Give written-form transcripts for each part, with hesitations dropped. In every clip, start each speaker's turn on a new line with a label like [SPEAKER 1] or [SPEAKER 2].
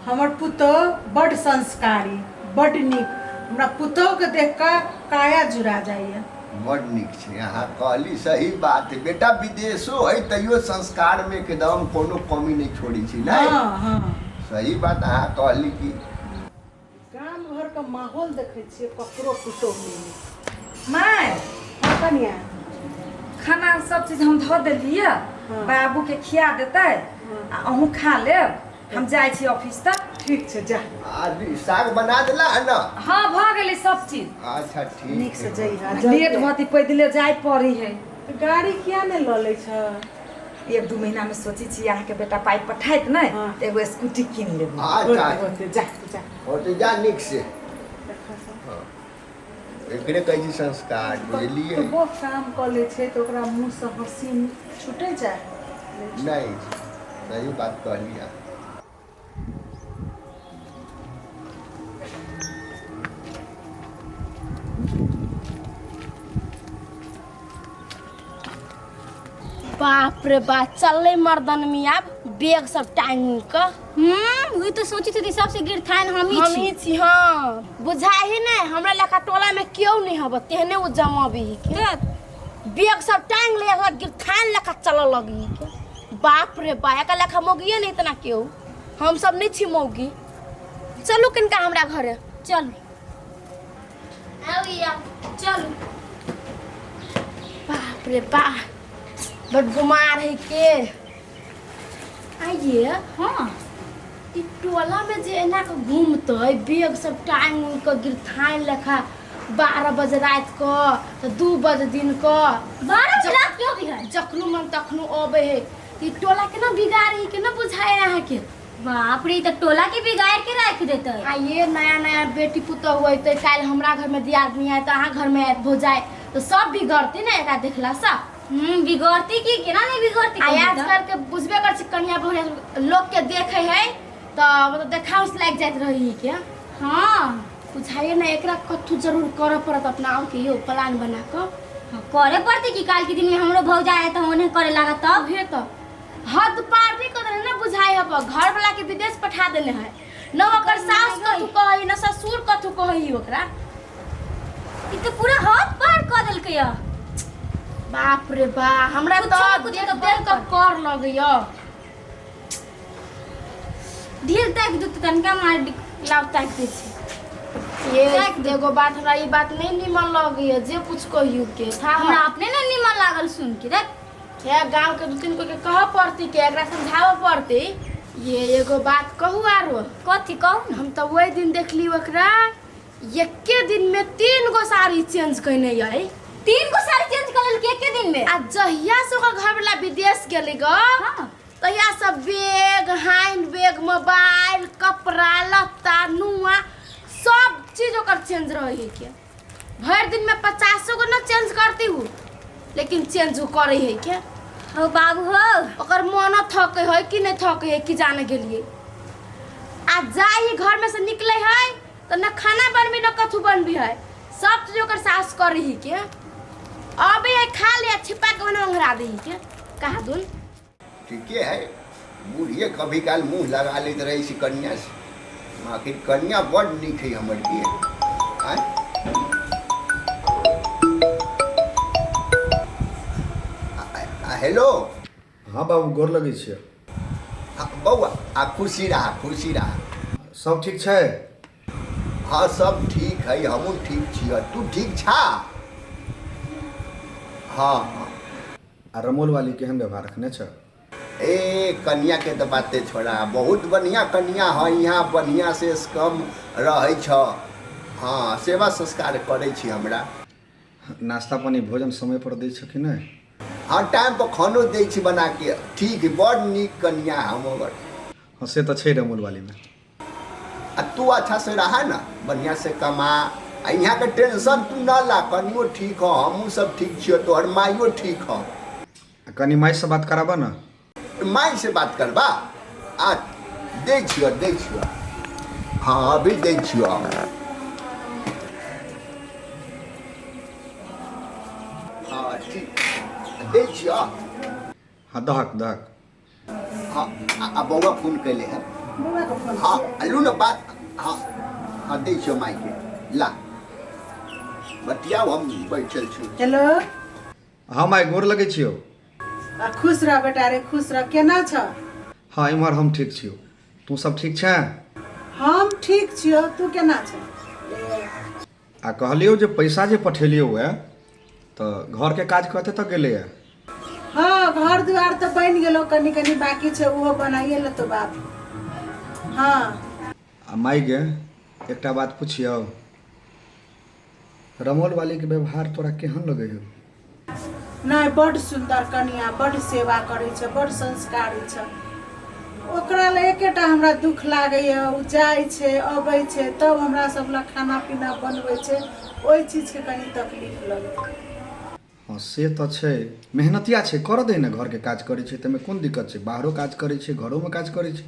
[SPEAKER 1] हमर पुतोह बड्ड संस्कारी, बड्ड नीक। हमरा पुतोहके देख कऽ काया जुड़ा जाइए।
[SPEAKER 2] बड्ड नीक छै अहाँ कहली सही बात है। बेटा विदेशो है तैयो संस्कार में एकदम कोनो कमी नहीं छोड़ी छी नहीं।
[SPEAKER 1] हँ हँ।
[SPEAKER 2] सही बात अहाँ कहली कि
[SPEAKER 1] गाम घरके माहौल देखै छियै, ककरो पुतोह नहि नीक।
[SPEAKER 3] माय।
[SPEAKER 1] हँ कनिया।
[SPEAKER 3] खाना सब चीज हम धऽ देलियै।
[SPEAKER 1] हाँ।
[SPEAKER 3] बाबूके खिया देतै।
[SPEAKER 1] हाँ।
[SPEAKER 3] आ अहूँ खा लेब, हम जाइ छी ऑफिस तक।
[SPEAKER 1] ठीक छै, जा।
[SPEAKER 2] आदमी साग बना देला है ना?
[SPEAKER 3] हाँ, भऽ गेलै सब चीज।
[SPEAKER 2] अच्छा ठीक।
[SPEAKER 1] नीक से
[SPEAKER 2] है।
[SPEAKER 1] जइहा।
[SPEAKER 3] लेट भऽती, पैदले जाय पड़ै है।
[SPEAKER 1] तऽ गाड़ी किया नहि लऽ लै छ?
[SPEAKER 3] 1-2 महीना में सोचै छी, अहाँके बेटा पाइ पठायत नहि।
[SPEAKER 1] हाँ।
[SPEAKER 3] तऽ एगो स्कूटी कीन लेबै।
[SPEAKER 2] अच्छा।
[SPEAKER 1] होते होते, जा जा।
[SPEAKER 2] होते, जा नीक से।
[SPEAKER 1] देखा सब।
[SPEAKER 2] हाँ। एकरे कहै छै संस्कार, बुझलियै?
[SPEAKER 1] कतबो काम कऽ लै छै तऽ ओकरा मुँहसँ हँसी छुटै जाइ?
[SPEAKER 2] नहि, सही बात कहली अहाँ।
[SPEAKER 4] बाप रे बाप, चललै मर्दन मियाँ बैग सब टांग कऽ।
[SPEAKER 5] ई तो सोची थी सबसे गिरथान हम ही
[SPEAKER 4] हम
[SPEAKER 5] छी।
[SPEAKER 4] ही छी। हाँ, बुझाइ ही नहि हमरा लेखा टोला में केओ नहीं हब, तेहने ओ जमाबी ही के। बैग सब टांग ले एकरा गिरथान लेखा चलऽ लगी के। बाप रे बा, एका लेखा मौगिए नहीं इतना केओ, हम सब नहीं छी मौगी। चलू किनका हमरा घरे।
[SPEAKER 5] चलू, आउ या चलू।
[SPEAKER 4] बाप रे बा, बड़ गुमार है के आइए।
[SPEAKER 5] हाँ।
[SPEAKER 4] ई टोला में जे एना के घूमतै बैग सब टांग उंग के गिरथाइन लेखा 12 बजे राति के तऽ 2 बजे दिन के।
[SPEAKER 5] 12 बजे रात क्यों भी है?
[SPEAKER 4] जखनो मन तखनो अबै है, ई टोला केना बिगाड़ी केना बुझाय अहाँके?
[SPEAKER 5] बाप रे, ई तऽ टोला के बिगाड़ के राख देतै।
[SPEAKER 4] आ ये नया नया बेटी पुतोह होइतै, काल्हि हमरा घरमे दियादनी आयत, अहाँ घरमे आयत भौजाइ, तऽ सब बिगड़तै ने एकरा देखलासँ।
[SPEAKER 5] बिगड़ती की, केना नहीं बिगड़ती?
[SPEAKER 4] आ
[SPEAKER 5] कहू तऽ।
[SPEAKER 4] आजकल के बुझबे कर छी, कनिया बहुरिया लोग के देखे है तऽ मतलब देखाउस लागि जाइत रही के।
[SPEAKER 5] हाँ।
[SPEAKER 4] बुझाइए ने, एकरा कथू जरूर करऽ पड़त अपना और के यौ प्लान बना कऽ।
[SPEAKER 5] हाँ, करे पड़ते कि काल के दिन में हमरो भौजा आए तऽ ओने करे लागत तब।
[SPEAKER 4] उहे तऽ हद पार नहीं कर देने ना बुझाइ हब, घर वाला के विदेश पठा देने है न, ओकर सास कथू कहै न ससुर कथू कहै ओकरा।
[SPEAKER 5] ई तऽ पूरा हद पार कऽ देलकै या।
[SPEAKER 4] बाप रे बा, हमरा
[SPEAKER 5] कुछो
[SPEAKER 4] तऽ
[SPEAKER 5] ने कुछो
[SPEAKER 4] देख
[SPEAKER 5] तऽ
[SPEAKER 4] देख कऽ कर लगैया।
[SPEAKER 5] ढील ताकि दू तऽ तनिका मार।
[SPEAKER 4] लाउ, ताकि दै छी। ये एगो बात, हमरा ई बात नहीं निमन लगैया, जे कुछ कहियो के था।
[SPEAKER 5] हमरा अपने ने निमन लागल सुन के देख।
[SPEAKER 4] हे, गांव के 2-3 कोई के कहऽ पड़ती के एकरा समझाबऽ पड़ती। ये एगो बात कहू आरो?
[SPEAKER 5] कथी, कहू ने।
[SPEAKER 4] हम तऽ ओहि दिन देखली ओकरा, एके दिन में 3 गो साड़ी चेंज कयने यै।
[SPEAKER 5] 3 गो साड़ी चेंज कर लेलकै एके दिन में?
[SPEAKER 4] आ जहिया से ओकर घरवाला विदेश गेलै ग,
[SPEAKER 5] हाँ।
[SPEAKER 4] तहिया से बैग, हैंड बैग, मोबाइल, कपड़ा लत्ता, नुआ सब चीज ओकर चेंज रहै के। भरि दिन में 50 गो न चेंज करती हूँ, लेकिन चेंज उ करै है के।
[SPEAKER 5] हो बाबू हो।
[SPEAKER 4] ओकर मन थकै है कि नहीं थकै है कि जाने गेलिए। आ जाई घर में से निकले है तऽ न खाना बनबी न कथू बनबी है, सब चीज ओकर सास करै ही के। अबे है, खा ले, छिपा के ओने ओंघरा दे ही के कहा दुन।
[SPEAKER 2] ठीके है, बूढ़िए कभी काल मुँह लगा लैत रहै छै कनिया से, आखिर कनिया बड्ड नीक है हमर की। आँय, हेलो।
[SPEAKER 6] हाँ बाबू, गोर लगै छियै।
[SPEAKER 2] हाँ, बौआ, आ खुशी रहा, खुशी रहा।
[SPEAKER 6] सब ठीक छै?
[SPEAKER 2] हाँ, सब ठीक है, हमहूँ ठीक छियै, तू ठीक छा? हाँ हाँ।
[SPEAKER 6] आ रमोल वाली केहन व्यवहार रखने छ?
[SPEAKER 2] ए, कनिया के तऽ बाते छोड़ा, बहुत बढ़िया कनिया है। यहाँ बढ़िया से कम रहै छ। हाँ, सेवा संस्कार करै छी हमरा।
[SPEAKER 6] नाश्ता पानी भोजन समय पर दै छ कि नहि?
[SPEAKER 2] हाँ, टाइम पर खानो दै छी बना के। ठीक, बड़ नीक कनिया हमर।
[SPEAKER 6] हाँ, से तऽ छै रमोल वाली में।
[SPEAKER 2] आ तू अच्छा से रहा ना, बढ़िया से कमा, आ यहाँ के टेंशन तू न ला। कनियो ठीक हो, हमहूँ सब ठीक छियो, तोहर माइयो ठीक हो।
[SPEAKER 6] आ कनि माइसँ बात कराबऽ ने।
[SPEAKER 2] माई से बात करबा? आ दै छियो, दै छियो, हाँ, अभी दै छियो। हाँ, ठीक, दै छियो।
[SPEAKER 6] हाँ, दहक दहक।
[SPEAKER 2] हाँ, आ बौआ फोन कैले है।
[SPEAKER 1] बौआ के फोन
[SPEAKER 2] हाँ
[SPEAKER 1] छियै।
[SPEAKER 2] लू ने बात। हाँ हाँ, दै छियौ मायके, ला बतियाउ, हम बैठल छी।
[SPEAKER 1] हेलो।
[SPEAKER 6] हाँ माय, गोर लगै छियौ।
[SPEAKER 1] आ खुश रह बेटा रे, खुश रह। केना छ?
[SPEAKER 6] हाँ इम्हर हम ठीक छियौ, तू सब ठीक छें?
[SPEAKER 1] हम ठीक छियौ, तू केना छ?
[SPEAKER 6] आ कहलियौ जे पैसा जे पठेलियौ हे तऽ घरके काज कते तक गेलैए?
[SPEAKER 1] हाँ, घर दुआर तऽ बनि गेलो, कनी कनी बाकी छै, ओहो बनाइए लेतो बाप। हाँ।
[SPEAKER 6] आ माय गे, एकटा बात पुछियौ, रमौल वालीके व्यवहार तोरा केहन लगै हौ?
[SPEAKER 1] नहि, बड्ड सुन्दर कनिया, बड्ड सेवा करै छै, बड्ड संस्कारी छै। ओकरा लए एकेटा हमरा दुख लागैए, ओ जाइ छै अबै छै तब हमरा सब लए खाना पीना बनबै छै, ओहि चीजके कनि तकलीफ लगैए।
[SPEAKER 6] हँ से तऽ छै, मेहनतिया छै, करऽ दही ने, घरके काज करै छै ताहिमे कोन दिक्कत छै? बाहरो काज करै छै, घरोमे काज करै छै।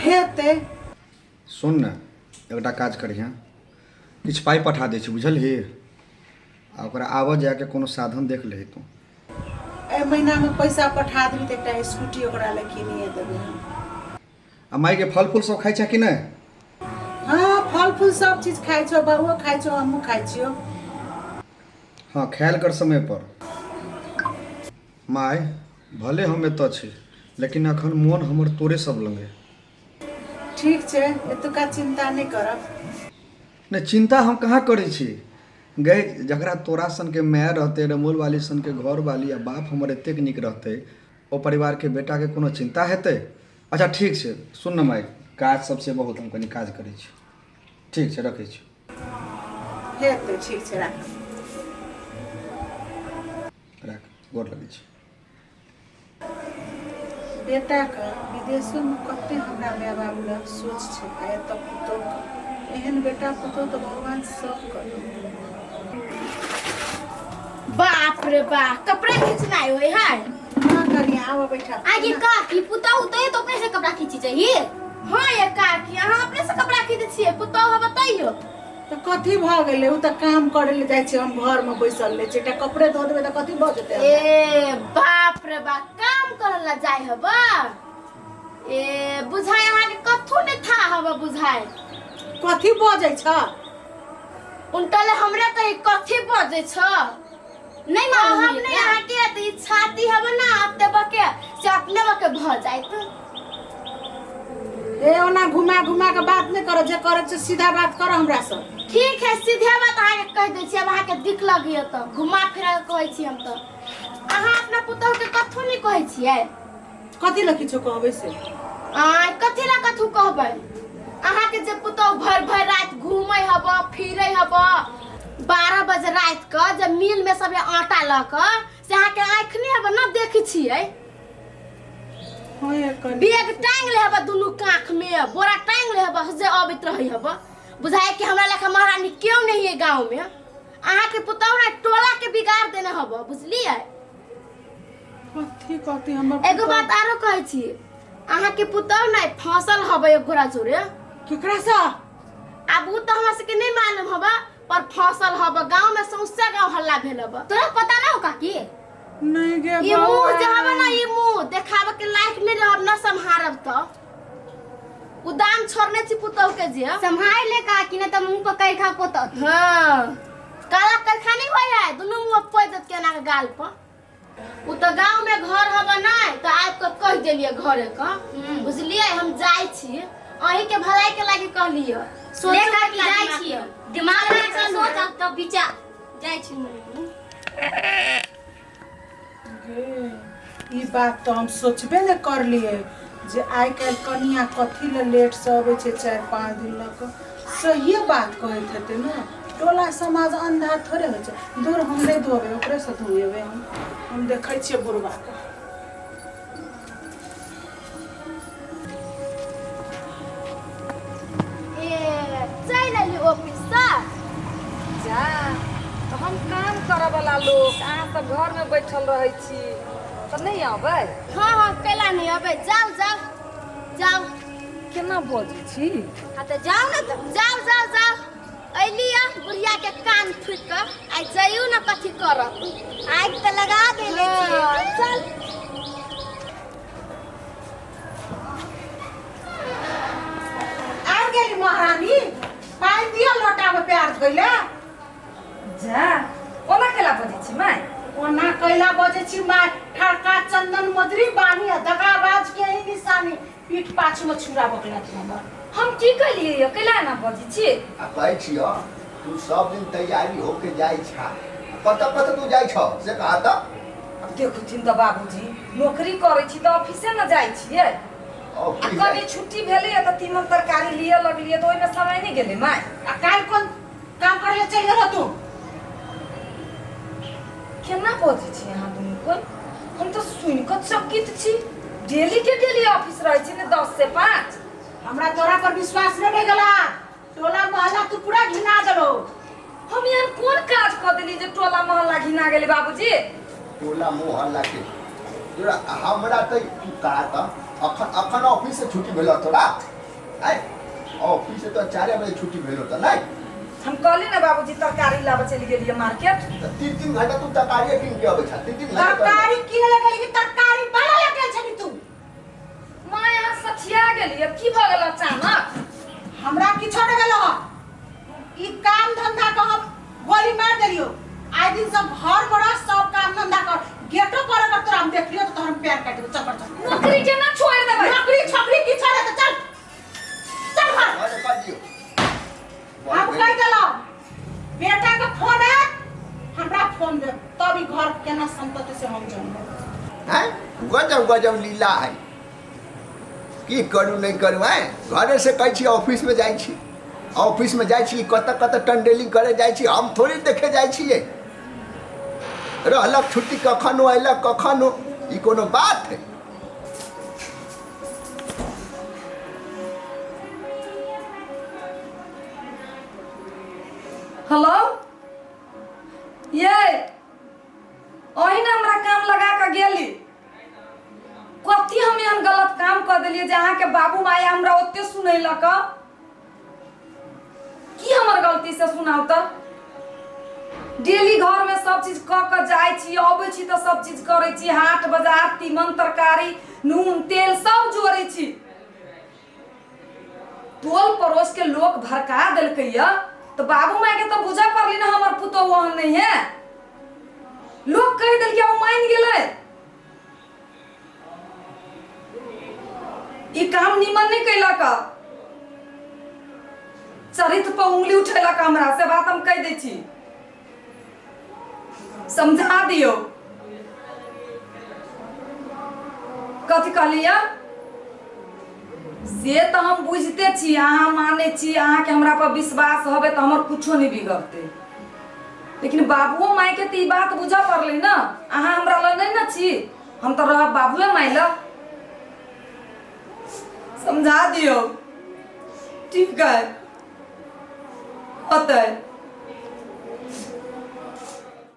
[SPEAKER 1] हेतै।
[SPEAKER 6] सुन ने, एकटा काज करिहेँ, किछु पाइ पठा दै छी, बुझलही? आ ओकरा आबऽ जायके कोनो साधन देख लही तू।
[SPEAKER 1] एहि महीनामे पैसा पठा देबही तऽ एकटा स्कूटी ओकरा लए किनिए देबै हम।
[SPEAKER 6] आ मायके फल फूल सब खाइ छै कि नहि?
[SPEAKER 1] हँ, फल फूल सब चीज खाइ छौ, बउओ खाइ छौ, हमहूँ खाइ छियौ।
[SPEAKER 6] हँ, खायल कर समयपर। माय, भले हम एतऽ छी लेकिन अखन मोन हमर तोरे सब लग अइ।
[SPEAKER 1] ठीक छै, एतुका चिन्ता नहि करब।
[SPEAKER 6] नहि, चिन्ता हम कहाँ करै छी गै। जकरा तोरा सनके माय रहतै, रमोलवाली सनके घरवाली आ बाप हमर एतेक नीक रहतै, ओ परिवारके बेटाके कोनो चिन्ता हेतै? अच्छा ठीक छै, सुन ने माय, काज सबसे बहुत, हम कनि काज करै छी। ठीक छै, रखै छी।
[SPEAKER 1] हेतै, ठीक छै, राख।
[SPEAKER 6] राख, गोर लगै छी।
[SPEAKER 1] बेटाके विदेशोमे कते हमरा माय बाबू लग सोच छै, आ एतऽ पुतोहके। एहन बेटा पुतोह तऽ भगवान सबके दौ।
[SPEAKER 4] बाप रे बाप, कपड़ा खींचनाइ होय है?
[SPEAKER 1] हाँ कनिया, आबऽ बैठा।
[SPEAKER 5] आगे काकी, पुतहु तो तो अपने से कपड़ा खींची चाहिए।
[SPEAKER 4] हाँ ये काकी, अहाँ अपने से कपड़ा खींचै छियै, पुतोहु है बतैयो।
[SPEAKER 1] तऽ कथी भऽ गेलै? ओ तऽ काम करै लए जाइ छै, हम घरमे बैसल रहै छी, एकटा कपड़े धो देबै तऽ कथी भऽ जेतै हमरा?
[SPEAKER 4] ए बाप रे बाप, काम करे ला जाय हबा? ए बुझाय अहाँके कथू नहि था हबा बुझाय।
[SPEAKER 1] कथी बजै छ?
[SPEAKER 4] उनटले हमरे कही कथी बजै छ?
[SPEAKER 5] नहीं मालूम
[SPEAKER 4] हम नहीं अहाँके तऽ ई छाती हबे ना अपने बके से अपने बके भऽ जायत।
[SPEAKER 1] ए ओना घुमा घुमा के बात नहि कर, जे करे छै सीधा बात कर हमरा से।
[SPEAKER 4] ठीक है, सीधे बात अहाँके कहि दै छी। अब अहाँके दिक लगैए तऽ घुमा फिरा के कहै छी हम तऽ। अहाँ अपना पुतोहके कथू नहि कहै छियै?
[SPEAKER 1] कथी लए किछो कहबै से?
[SPEAKER 4] आँय, कथी लए कथू कहबै? अहाँके जे पुतोह भरि भरि राति घूमै हब फिरै हब, 12 बजे राति कऽ जे मिल में सब आटा लऽ कऽ, से अहाँके आँखि नहि हब न देखै छियै?
[SPEAKER 1] हाँ ये कनी
[SPEAKER 4] बैग टांग ले हब दुनू कांख में, बोरा टांग ले हब जे अबैत रहै हब, बुझाय कि हमरा लेखा महारानी क्यों नहीं है गांव में। अहाँके पुतोह ने टोला के बिगाड़ देने हब, बुझलियै?
[SPEAKER 1] कथी कहती हमर
[SPEAKER 4] एगो बात आरो कहै छी, अहाँके पुतोह ने फसल हबै एक गोरा जोरे।
[SPEAKER 1] केकरा से?
[SPEAKER 4] आब उ तऽ हमरा सबके नहीं मालूम हबा, पर फसल हब गांव में, सौंसे गांव हल्ला भेल हब।
[SPEAKER 5] तोरा पता ना हो काकी?
[SPEAKER 1] नहीं गे
[SPEAKER 4] ई मुंह जे
[SPEAKER 1] बौआ।
[SPEAKER 4] हबे ना, ई मुंह देखाबे के लायक नहीं रहब न सम्हारब तऽ। उ दाम छोड़ने छी पुतोह के जे।
[SPEAKER 5] संभाल ले काकी, ना तो मुंह पर कई खा पोतत।
[SPEAKER 4] हाँ, काला करखा नहीं होय है, दुनू मुंह पोइ देत केना के गाल पर। उ तऽ गांव में घर हबे नहीं तऽ आबि कऽ कहि देलियै घरे के, बुझलियै? हम जाइ छी, अहीं के भलाई के लागी कहलियै।
[SPEAKER 5] ले
[SPEAKER 4] सोचो
[SPEAKER 5] काकी,
[SPEAKER 4] के
[SPEAKER 5] जाइ
[SPEAKER 4] लागी।
[SPEAKER 5] छियै, दिमाग लगा के सोच अब तब विचार जाइ छी।
[SPEAKER 1] गे, ई बात तऽ हम सोचबे नहि करलियै जे आइ काल्हि कनिया कथी लए लेटसँ अबै छै 4-5 दिन लऽ कऽ। सहिए बात कहैत हेतै ने, टोला समाज अन्धा थोड़े होइ छै। दूर, हम नहि धोबै, ओकरेसँ धोएबै हम। हम देखै छियै बुढ़बाके।
[SPEAKER 4] ए चलि अयली ऑफिससँ?
[SPEAKER 3] जा तऽ हम काम करऽवला लोक, अहाँ सब घरमे बैठल रहै छी तऽ नहि अबै?
[SPEAKER 4] हँ हँ, कैला नहि अबै? जाउ जाउ जाउ।
[SPEAKER 3] केना बजै छी?
[SPEAKER 4] हाँ तऽ जाउ ने तऽ, जाउ जाउ जाउ। अयली या बुढ़िया के कान फूकि कऽ, आइ जइयौ ने कथी करत।
[SPEAKER 5] आगि तऽ लगा देने छियै।
[SPEAKER 4] हाँ, चल।
[SPEAKER 1] प्यार धोइले।
[SPEAKER 3] जा ओना केला बजै छी माय?
[SPEAKER 1] ओना कैला बजै छी माय? ठड़का चंदन मजरी बानी आ दगाबाज के ही निशानी, पीठ पाछू में छुरा बकला तू हमर।
[SPEAKER 3] हम की कहलियै यौ, कैला एना बजै छी?
[SPEAKER 2] आ कहै छियह तू सब दिन तैयारी होके जाइ छा, कतऽ कतऽ तू जाइ छह से कहा तऽ।
[SPEAKER 3] आब देखथिन तऽ बाबूजी, नौकरी करै छी तऽ ऑफिसे ने जाइ छियै। आ
[SPEAKER 2] ऑफिस
[SPEAKER 3] कनि
[SPEAKER 2] जाइ
[SPEAKER 3] छुट्टी भेलैए तऽ तीमन तरकारी लिअ लगलियै तऽ ओहिमे समय नहि गेलै माय।
[SPEAKER 1] आ काल्हि कोन काम करे ले चलि गेल तू?
[SPEAKER 3] केना बजै छी अहाँ दुनू कोइ, हम तऽ सुनि कऽ चकित छी। डेली के डेली ऑफिस रहै छै ने 10 से 5।
[SPEAKER 1] हमरा तोरा पर विश्वास नहि रहि गेला, टोला मोहल्ला तू पूरा घिना देलो।
[SPEAKER 3] हम एहन कोन काज कऽ देली जे टोला मोहल्ला घिना गेलै बाबूजी?
[SPEAKER 2] टोला मोहल्ला के तोरा हमरा तऽ तू कहा तऽ अखन अखन ऑफिस से छुट्टी भेल तोरा? आय ऑफिस से तो 4 बजे छुट्टी भेल तऽ नहि?
[SPEAKER 3] हम कहली ने बाबूजी, तरकारी लाबऽ चलि गेलियै मार्केट।
[SPEAKER 2] तऽ 3-3 घंटा तू तरकारिए कीन के अबै छा, 3-3 घंटा
[SPEAKER 1] तरकारी कीने लए गेली कि तरकारी बना लए गेल छली तू?
[SPEAKER 3] माँ अहाँ सठिया गेलियै, की भऽ गेल अचानक?
[SPEAKER 1] हमरा किछो नहि गेल हँ, ई काम धंधा के हम गोली मार देलियो। आइ दिन सब घर में रह, सब काम धंधा कर, गेटो पर अगर तोरा हम देखलियो तो तोहर हम पैर काटि देबो। चल पर चल।
[SPEAKER 3] नौकरी केना छोड़ि देबै?
[SPEAKER 1] नौकरी छोकरी किछो नहि, चल चल घर।
[SPEAKER 2] अरे कर दियो।
[SPEAKER 1] हम कहि देलहुँ, बेटा के फोन आयत हमरा फोन देब, तब ई घर केना संतति से हम जानब।
[SPEAKER 2] हैं गजब गजब लीला है, की करू नहि करू। हैं घरे से कहै छी ऑफिस में जाइ छी, ऑफिस में जाइ छी, कतऽ कतऽ टंडेलिंग करे जाइ छी, हम थोड़े देखे जाइ छियै। रहलक छुट्टी कखनो अयलक कखनो, ई कोनो बात है?
[SPEAKER 3] हेलो ये, अही ने हमरा काम लगा कऽ गेली, कथी हम एहन गलत काम कऽ देलियै जे अहाँके बाबू माय हमरा ओते सुनेलक? की हमर गलती से सुनाउ तऽ? डेली घरमे सब चीज कऽ कऽ जाइ छी, अबै छी तऽ सब चीज करै छी, हाट बाजार तीमन तरकारी नून तेल सब जोड़ै छी। टोल पड़ोस के लोग भड़का देलकै या तऽ बाबू माय के तऽ बुझऽ पड़लै ने हमर पुतोहु ओहन नहीं है। लोग कहि देलकै, ओ मानि गेलै। ई काम निमन नहि कैलक, चरित्र पर उंगली उठेलक हमरा, से बात हम कहि दै छी। समझा दियौ। कथी कहलियै? से तऽ हम बुझिते छी, अहाँ मानै छी, अहाँके हमरा पर विश्वास हबे तऽ हमर कुछो नहि बिगड़तै, लेकिन बाबुओ मायके तऽ ई बात बुझऽ पड़लै ने। अहाँ हमरा लग नहि ने छी, हम तऽ रहब बाबुए माय लग। समझा दियौ। ठीक है, होतै।